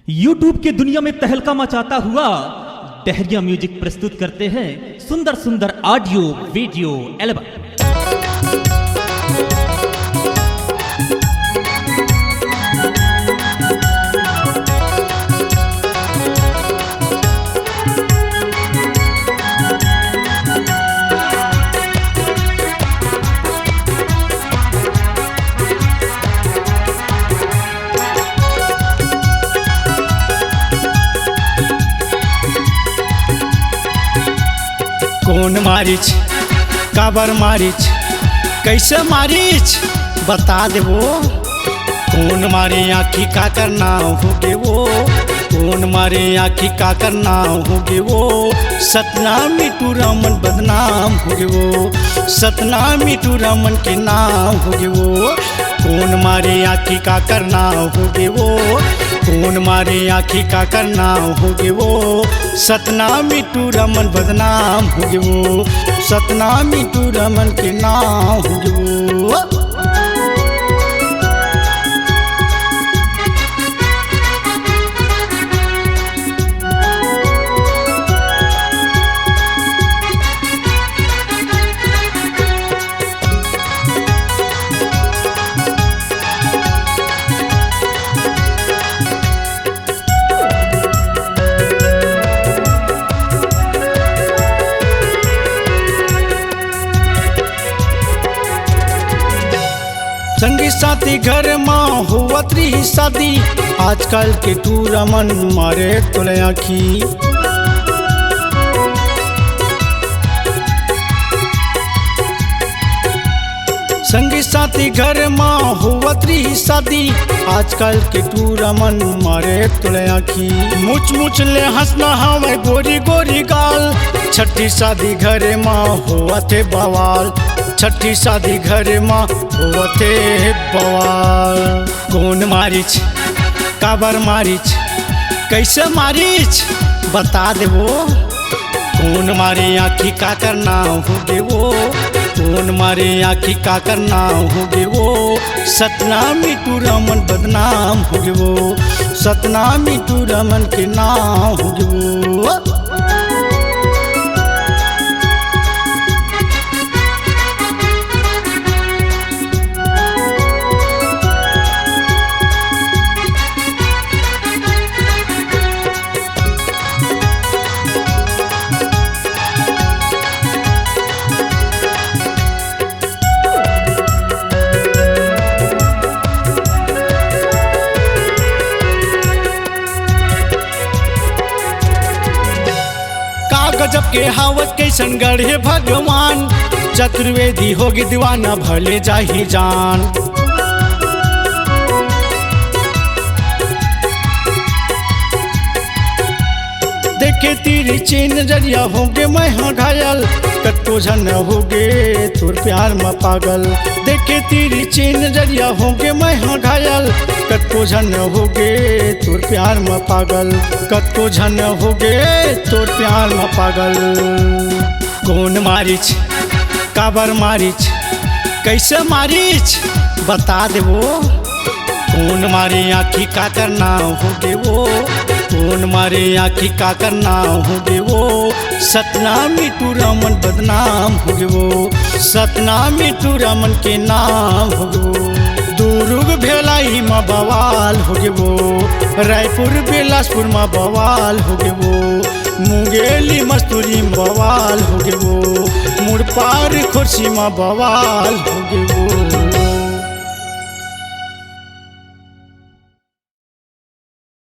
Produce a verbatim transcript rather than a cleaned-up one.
YouTube के दुनिया में तहलका मचाता हुआ डहरिया म्यूजिक प्रस्तुत करते हैं सुंदर सुंदर ऑडियो वीडियो एल्बम। कोन मारिच, काबर मारिच, कैसे मारिच, बता देबो। कोन मारे आँखी काकर नाव होगे वो, कोन मारे आँखी काकर नाव होगे वो, सतनामी टूरा मन बदनाम होगे वो, सतनामी टूरा मन के नाव होगे वो। कोन मारे आँखी काकर नाव होगे वो, कोन मारे आँखी काकर नाव होगे वो, सतनामी टूरा मन बदनाम होगे वो, सतनामी टूरा मन के नाव होगे वो। संगी साथी घर मा होवत रही शादी, आजकल के टूरा मन मारे तोले आँखी। संगी साथी घर मा होवत रही शादी, आजकल के टूरा मन मारे तोले आँखी। मुच मुच ले हंसना हवे गोरी गोरी गाल, छठी शादी घरे मा होवत हे बवाल, छठी शादी घरे मा होवत हे बवाल। कोन मारिच, काबर मारिच, कैसे मारिच, बता देबो। कोन मारे आँखी काकर नाव होगे वो, कोन मारे आँखी काकर नाव होगे वो, सतनामी टूरा मन बदनाम होगे वो, सतनामी टूरा मन के नाव होगे वो। का गजब के हावत कैसन गढ़े भगवान, चतुर्वेदी होगे दीवाना भले जाही जान। देखे तिरछी नजरिया होगे मैं हा घायल, कतको झन होगे तोर प्यार म पागल। देखे तिरछी नजरिया होगे मैं हा घायल, कतको झन होगे तोर प्यार म पागल, कतको झन होगे तोर प्यार म पागल। कोन मारिच, काबर मारिच, कैसे मारिच, बता देबो। कोन मारे आँखी काकर नाव होगे वो, कोन मारे आँखी काकर नाव होगे वो, सतनामी टूरा मन बदनाम होगे वो, सतनामी टूरा मन के नाव होगे वो। दुरुग भेलाई म बवाल होगे वो, रायपुर बिलासपुर म बवाल होगे वो, मुंगेली मस्तूरी म बवाल होगे वो, मुड़पार खोरसी म बवाल होगे वो।